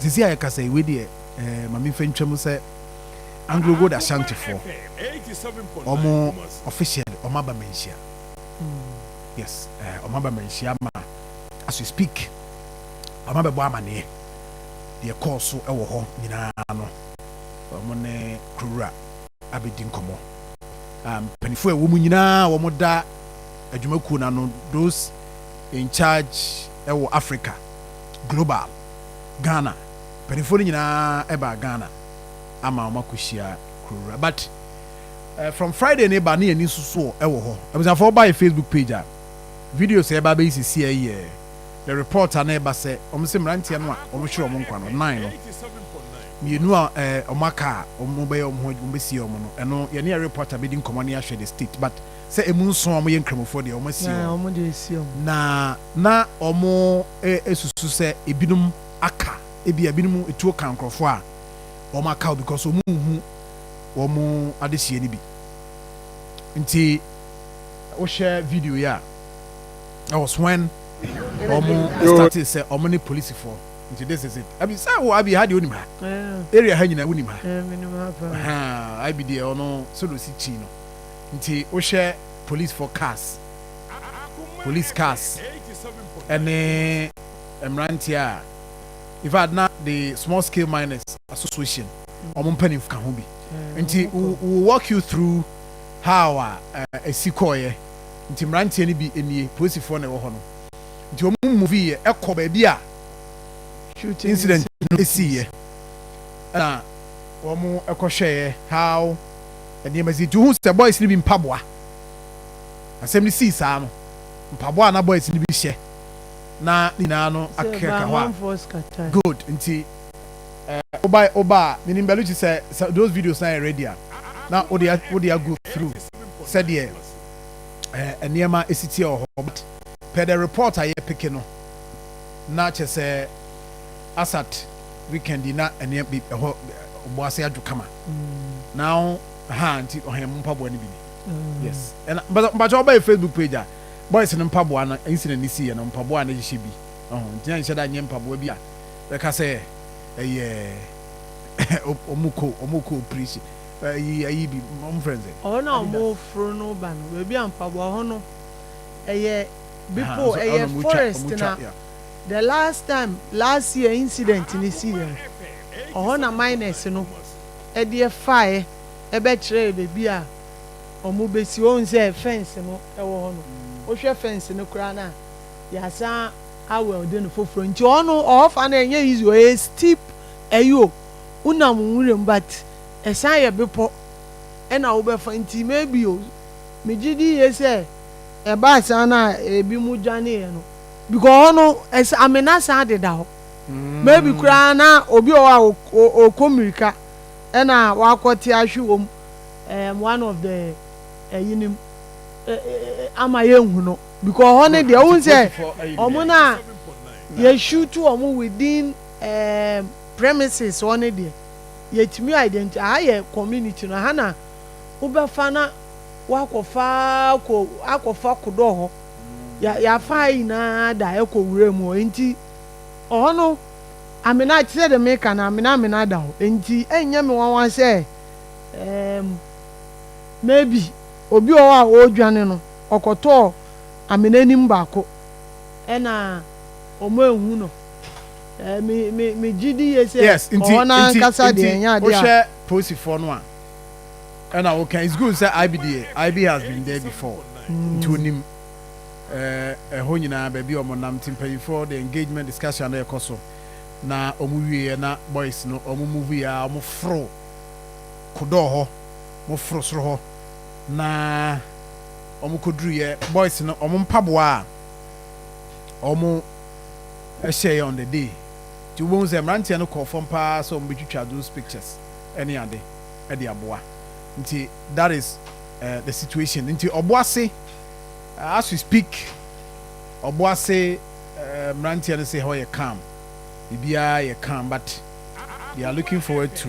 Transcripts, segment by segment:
Sisi a yɛkasa yi, wei deɛ ma memfa ntwam sɛ Anglo Gold Ashantifoɔ ɔmo officially ɔmo aba Manhyia. Yes, ɔmo aba Manhyia ma as we speak ɔmo abɛbɔ amaneɛ deɛ kɔɔ so ɛwɔ hɔ nyinaa no. Ɔmo ne kurowura abɛdi nkɔmmɔ. Mpanimfoɔ a ɛwɔ mu nyinaa, wɔn da adwumakuo n'ano, those in charge ɛwɔ Africa, global, Ghana, mpanimfoɔ no nyinaa ɛbaa Ghana ama wɔn akɔhyia kurowura. But from Friday ne ba ne yɛn ni nso so ɛwɔ hɔ. Abusuafoɔ, ɔba yɛ Facebook page a, videos a ɛba abɛyi sisi ɛyɛ the report a na ɛba sɛ wɔn sɛ mmeranteɛ no a wɔn hwere wɔn nkwa no nine no, mmienu a wɔn aka a wɔn bɛyɛ wɔn ho wɔn bɛsie wɔn no, ɛno yɛne yɛ reporter bɛdi nkɔmɔ ne ahwɛ the state, but sɛ emu nson a wɔyɛ nkramofoɔ deɛ, wɔn asie Na wɔn. Wɔn de esi wɔn. Na wɔn esusu sɛ ebinom aka, ebi ebinom etuo ka nkorɔfoɔ a wɔn aka o, because wɔn nhu wɔn adehyie no bi. Nti wohwɛ video yi a, that was when wɔn started sɛ wɔn ne polisifoɔ. Nti this is it. Abi sɛ wo abi ha deɛ, onim ha area ha nyinaa, wonim ha. Ɛɛ, minim ha paa. Ahan, abi deɛ, ɔno sɛdeɛ osi kyi no. Nti wohwɛ police for cars, police cars ɛne mmeranteɛ a, in fact, na the Small Scale Miners Association ɔmo mpanimfo ka ho bi. Nti we will walk you through how a esi kɔɔyɛ. Nti mmeranteɛ no bi nie, polisifoɔ na ɛwɔ hɔ no. Nti wɔn move yɛ ɛkɔ baabi a shooting incident no esiiɛ, ɛna wɔn ɛkɔhwɛɛ how nneɛma si. Nti ohun sɛ boys no bi mpaboa, asɛm no sii saa no, mpaboa a na boys no bi hyɛ na ne nyinaa no akeka hɔ a amanfoɔ scatter. Good. Nti woba a, menim Bɛlukyi sɛ those videos na yɛ ready a, na wode a go through sɛdeɛ nneɛma esi tie wɔ hɔ. But per the report a yɛpeke no, na kyɛ sɛ asat weekend yi na nneɛma bi ɛhɔ Ɔboase adwo kama now ha. Nti ɔhɛn mu mpaboa no bi ni. Yes, ɛna mpakyɛ ɔba yɛ Facebook page a, boys no mpaboa no, incident ni si yɛ no, mpaboa no hyehyɛ bi ɔho. Nti na nhyɛ da nyɛ mpaboa bi a bɛka sɛ ɛyɛ ɔmo kɔ operation ɛyi bi ɔmo fɛn sɛ. Ɔhɔ na ɔmo foro no ba no, baabi a mpaboa hɔ no ɛyɛ bepɔ, ɛyɛ forest. Na the last time, last year incident ni si yɛ no, ɔhɔ na miners no ɛde ɛfaeɛ ɛbɛkyerɛ baabi a ɔmo besi. Wɔn sɛ fence no ɛwɔ hɔ no, wohwɛ fence no koraa na yasa awɛlde no foforɔ. Nti ɔno ɔhɔ fa no ɛnyɛ easy, ɔyɛ steep. Ɛyi o, wonam nwura mu, but ɛsan yɛ bepɔ ɛna wobɛfa. Nti maybe o, megye di yie sɛ ɛbaa saa na ebi mu dwaneeɛ no, because hɔ no ɛsɛ amena san deda hɔ. Maybe koraa na obi wɔ hɔ a ɔkɔ mmirika ɛna wakɔte ahwe wɔm one of the ɛyinim ama yɛnhu no, because hɔ no deɛ, ohun sɛ ɔmo na yɛshoot ɔmo within premises hɔ no deɛ, yɛtumi identify. Aha yɛ community no aha na wobɛfa na wakɔfa akɔ akɔfa kodɔ hɔ. Yɛafa ha nyinaa da ɛkɔ wura mu hɔ. Nti ɔhɔ no amena kyerɛ de meka na amena da hɔ. Nti ɛnyɛ me nwanwa sɛ maybe obi wɔ hɔ a ɔredwane no, ɔkɔtɔɔ amena anim baako ɛna ɔmo ehu no. Ɛɛ mi mi mi gyi di yie sɛ Yes, nti ɔhɔ n'ankasa nti deɛ, ɛnyɛ adeɛ a wohwɛ polisifoɔ no a ɛna woka, it's good sɛ ib deɛ, ib has been there before, nti onim ɛhɔ nyinaa baabi a ɔmo nam. Nti mpanyinfoɔ, the engagement discussion na ɛkɔ so na ɔmo wieɛ na boys no ɔmo move yɛ a, ɔmo foro kodɔɔ hɔ, ɔmo foro soro hɔ na ɔmo kɔduru yɛ boys no ɔmo mpaboa a ɔmo ɛhyɛ yɛ on the day. Nti wobɛhu sɛ mmeranteɛ no kɔɔ fam paa sɛ ɔmo bɛtwitwa those pictures ɛne ade ɛde aboa. Nti that is the situation. Nti Ɔboase, as we speak, Ɔboase mmeranteɛ no sɛ hɔ yɛ calm, biribiara yɛ calm, but they are looking forward to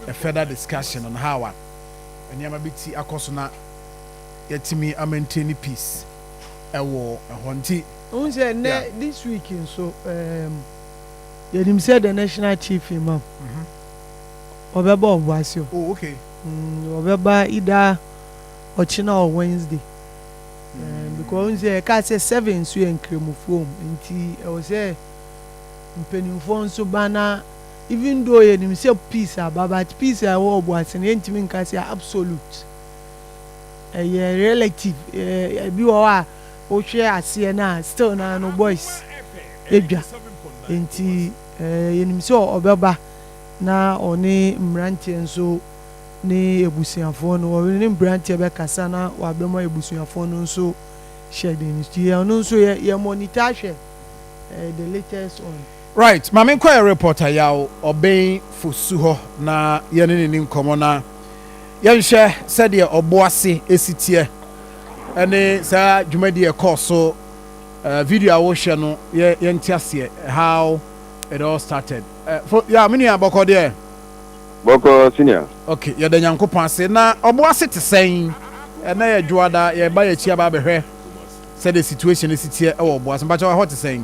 a further discussion on how a nneɛma bi ti akɔ so na yɛtumi amaintain peace ɛwɔ ɛhɔ. Nti ohun sɛ nnɛ this week nso Yɛnim sɛ the national chief imam ɔbɛba Ɔboase o. Oh, okay. Ɔbɛba either ɔkyena or Wednesday. Because wohu sɛ yɛkaa sɛ 7 nso yɛ nkramofoɔ mu nti ɛwɔ sɛ mpanimfoɔ nso ba na even though yɛnim sɛ peace aba, but peace a ɛwɔ Ɔboase no, yɛntumi nka sɛ absolute, ɛyɛ relative. Ebi wɔ hɔ a wohwɛ aseɛ no a, still na no boys edwa. Nti yɛnim sɛ ɔbɛba na ɔne mmeranteɛ nso ne abusuafoɔ no, ɔne ne mmeranteɛ bɛkasa na wabɛma abusuafoɔ no nso hyɛ den. Nti ɔno nso yɛ monitor ahwɛ the latest on. Right, maame, nkɔ yɛ reporter Yaw Ɔbɛn Fosu hɔ na yɛne ne ni nkɔmmɔ na yɛnhwɛ sɛdeɛ Ɔboase esi teɛ ɛne saa dwumadie ɛkɔɔ so. Video a wohwɛ no, yɛnte aseɛ how it all started. Fo ya, me nua, bɔkɔ deɛ? Bɔkɔ, senior. Okay, yɛda Nyankopɔn ase. Na Ɔboase te sɛn ɛnɛ? Yɛ dwoada, yɛba yɛkyi aba abɛhwɛ sɛdeɛ situation esi teɛ ɛwɔ Ɔboase. Mpakyɛw, ɛhɔ te sɛn?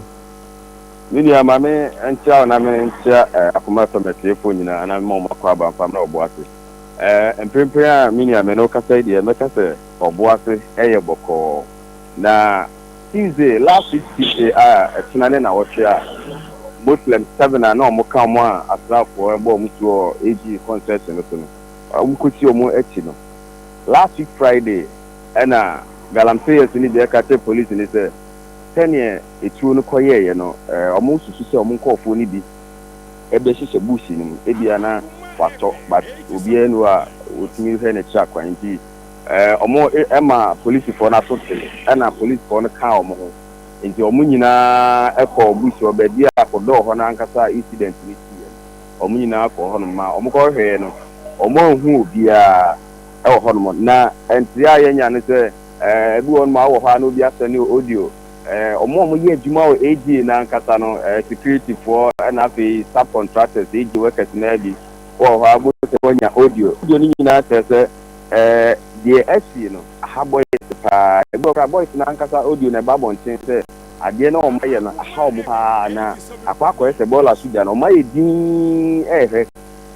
Me nua, ma me nkyia wo na me nkyia Akoma FM atiefoɔ nyinaa na mema wɔn akɔ aba mfa mmerɛ Ɔboase. Mprempren a me nua me ne wo kasa yi deɛ, mɛka sɛ Ɔboase ɛyɛ bɔkɔɔ. Na Tuesday, last week Tuesday a ɛtena ne nawɔtwe a Muslim 7 a na wɔn ka wɔn a asraafoɔ ɛbɔ wɔn tuo wɔ AG concession no so no, wɔn kɔsi wɔn akyi no. Last week Friday ɛna galamseyers no bi ɛka kyerɛ police ni sɛ sɛneɛ etuo no kɔyɛɛyɛ no, ɔmo susu sɛ ɔmo nkɔɔfoɔ no bi ɛbɛhyehyɛ bush no mu, ebia na watɔ, but obiara nu a otumi hwɛ n'akyi akwan. Nti ɔmo ɛma polisifoɔ no aso te, ɛna polisifoɔ no kaa ɔmo ho. Nti ɔmo nyinaa ɛkɔ bush hɔ, baabi a kɔdɔɔ hɔ n'ankasa incident no siiɛ no. Ɔmo nyinaa kɔ hɔnom ma ɔmo kɔhwɛɛ no, ɔmo anhu obiara ɛwɔ hɔnom. Na ntere a yɛnya no sɛ ebi wɔ hɔnom a wɔ hɔ a na obi asɛ ne audio, ɔmo a ɔmo yɛ adwuma wɔ AGA n'ankasa no, security foɔ ɛna afei subcontractors, AGA workers naa bi wɔ hɔ a bó sɛ wɔnya audio. Audio no nyinaa kyerɛ sɛ deɛ asi no aha boys paa. Ebi wɔ kora, boys n'ankasa audio na ɛba abɔnten sɛ adeɛ na ɔmo ayɛ no aha ɔmo paa, na akɔ akɔyɛ sɛ bɔɔla so gya no, ɔmo ayɛ dinn ɛɛhwɛ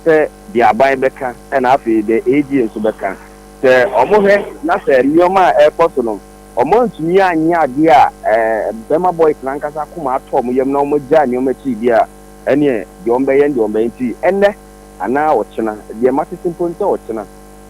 sɛ deɛ aban bɛka ɛna afei deɛ AGA nso bɛka. Sɛ ɔmo hwɛ na sɛ nneɛma a ɛrekɔ so no, ɔmo ntumi anyɛ adeɛ a bɛma boys n'ankasa akoma atɔ ɔmo yam na ɔmo gya nneɛma akyi deɛ a, ɛneɛ deɛ ɔmo bɛyɛ, deɛ ɔmo bɛyɛ. Nti ɛnɛ anaa ɔkyena deɛ, matete mpo nsɛ ɔkyena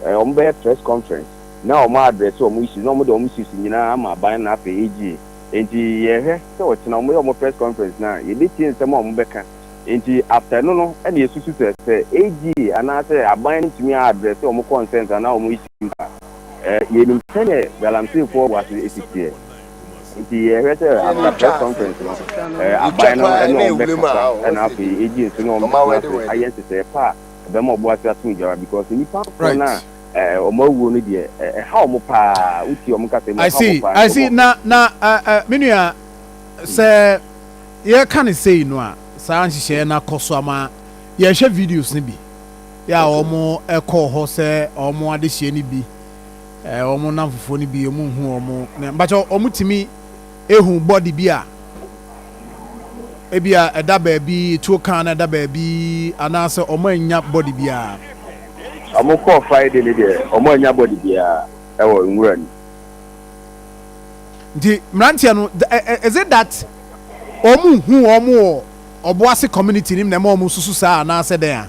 ɔmo bɛyɛ press conference na ɔmo address ɔmo issues na ɔmo de ɔmo issues nyinaa ama aban na afei AGA. Nti yɛhwɛ sɛ ɔkyena ɔmo yɛ ɔmo press conference na yɛbɛtie nsɛm a ɔmo bɛka. Nti after no ɛna yɛsusu sɛ AGA anaasɛ aban no ntumi address ɔmo concerns anaa ɔmo issues a, yɛnim sɛdeɛ galamseyfoɔ wɔ ase esi teɛ. Nti yɛhwɛ sɛ after press conference no, aban no ɛne ɔmo bɛkasa, ɛna afei AGA nso ne ɔmo bɛtena ase ayɛ nhyehyɛeɛ pa a ɛbɛma ɔbo ase ato dwara, because nipa nkorɔ no a ɔmo awuo no deɛ, ɛha ɔmo paa. Wotie ɔmo kasa mu, I ɛha ɔmo see paa. I see. Na me nua, sɛ yɛka ne sei no a, saa nhyehyɛeɛ no akɔ so ama yɛhwɛ videos no bi yɛ a wɔn ɛkɔɔ hɔ sɛ wɔn adehyeɛ no bi, wɔn nam fufuo no bi, wɔn nhu wɔn na mbakyɛ wɔn tumi ehu body bi a ebi a ɛda baabi tuo kan na ɛda baabi, anaasɛ wɔn anya body biara? Ɔmo kɔɔ Friday no deɛ, ɔmo anya body biara ɛwɔ nwura no. Nti mmeranteɛ no, is it that wɔn hu wɔn wɔ Ɔboase community nim na ɛma wɔn susu saa, anaasɛ dɛn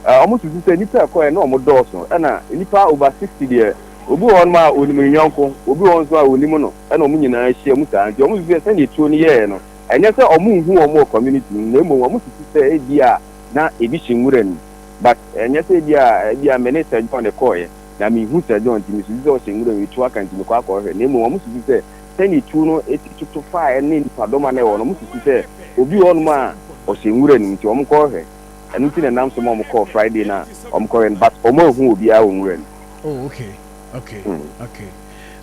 a? Ɔmo susu sɛ nipa ɛkɔɛ na ɔmo dɔɔso, ɛna nipa over 60 deɛ, obi wɔ hɔnom a onim nyɔnko, obi wɔ hɔ nso a onim no, ɛna ɔmo nyinaa ahyia mu saa. Nti ɔmo susu sɛ sɛdeɛ tuo no yɛɛ no, ɛnyɛ sɛ ɔmo nhu wɔn wɔ community mu, na mmom ɔmo susu sɛ ebi a na ebi hyɛ nwura no mu. But ɛnyɛ sɛ ebi a me ne Sir John kɔɔyɛ na mehu Sir John nti mesusu sɛ ɔhyɛ nwura mu, etu aka nti mekɔ akɔhwɛ, na mmom ɔmo susu sɛ sɛdeɛ tuo no esi toto faa ɛne nipadɔm a na ɛwɔ no, ɔmo susu sɛ obi wɔ hɔnom a ɔhyɛ nwura no mu nti ɔmo kɔhwɛ. Ɛno nti na ɛnam so ma ɔmo kɔɔ Friday na ɔmo kɔhwɛ no, but ɔmo ahu obiara wɔ nwura no. Oh, okay. Okay,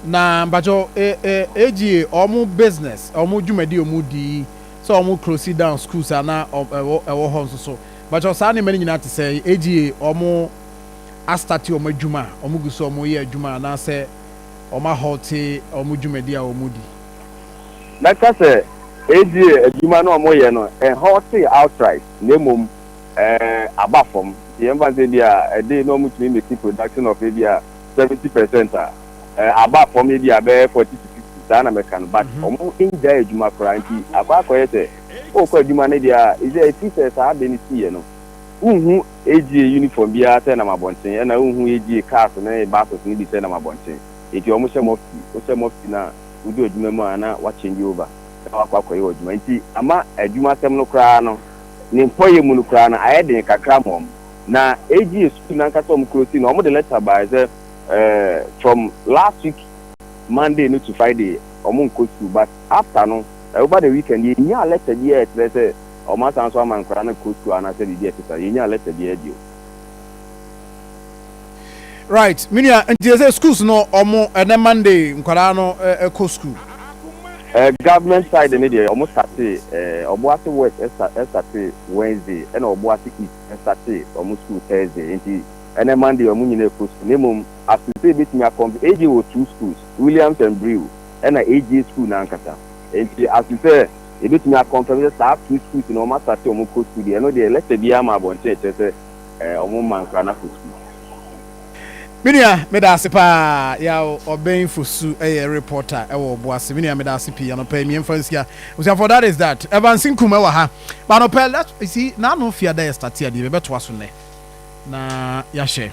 na mpakyɛw, AGA ɔmo business, ɔmo dwumadi ɔmo di sɛ ɔmo close down schools ana ɛwɔ hɔ nso so, mpakyɛw, saa nneɛma no nyinaa te sɛ AGA ɔmo astart ɔmo adwuma a ɔmo gu so ɔmo yɛ adwuma, anaasɛ ɔmo ahalt ɔmo dwumadi a ɔmo di? Mɛka sɛ AGA adwuma no a wɔyɛ no, ɛnhɔɔtee outright, na mmom aba fam. Nti yɛmfa no sɛ ebi a a day na wɔtumi make production of ebi a 70% a, aba fam ebi a bɛyɛ 40 to 50, saa na mɛka no, but wɔn ngyae adwuma koraa. Nti akɔ akɔyɛ sɛ wokɔ adwuma no deɛ a, ɛsɛ ɛfi sɛ saa ade no siiɛ no, wonhu AGA uniform biara sɛ nam abɔnten, ɛna wonhu AGA cars ne buses no bi sɛ nam abɔnten. Nti wɔn hyɛ mufti, wohyɛ mufti na wodu adwuma mu a, na wakyɛnge over na wakɔ akɔyɛ wɔ adwuma. Nti ama adwuma asɛm no koraa no, ne mpɔyɛ mu no koraa no, ayɛ den kakra ma wɔn. Na AGA school nankasa wɔn close no, wɔn de letter baa sɛ from last week Monday no to Friday wɔn nkɔ school, but after no, over the weekend, yɛnya letter bi a ɛkyerɛ sɛ wɔn asan so ama nkwadaa no kɔ school anaasɛ biribi a ɛte saa. Yɛnya letter bi bio. Right, menua, nti sɛ schools no ɔmo ɛnɛ Monday nkwadaa no ɛkɔ school? Government side ne deɛ, ɔmo starte Ɔboase West ɛstarte Wednesday, ɛna Ɔboase East ɛstarte ɔmo school Thursday. Nti ɛnɛ Monday ɔmo nyinaa ɛkɔ school. Ne mmom asese ebetumi akɔm AGA wɔ two schools, Williams and Brew ɛna AGA school n'ankasa. Nti asese ebetumi akɔnfɛm sɛ saa two schools na ɔmo astarte ɔmo kɔ school deɛ, ɛno deɛ letter bi ama abɔnten ɛkyerɛ sɛ ɔmo ma nkora n'akɔ school. Menua, meda ase paa. Yaw Ɔbɛn Fosu ɛyɛ reporter ɛwɔ Ɔboase. Menua, meda ase pii. Anɔpɛ mmiɛmfa nsia busuafo, that is that. Evans Nkum ɛwɔ ha ba anɔpɛ. Let you see, n'ano fiada yɛ start adeɛ bɛbɛtoa so nnɛ na yɛahyɛ.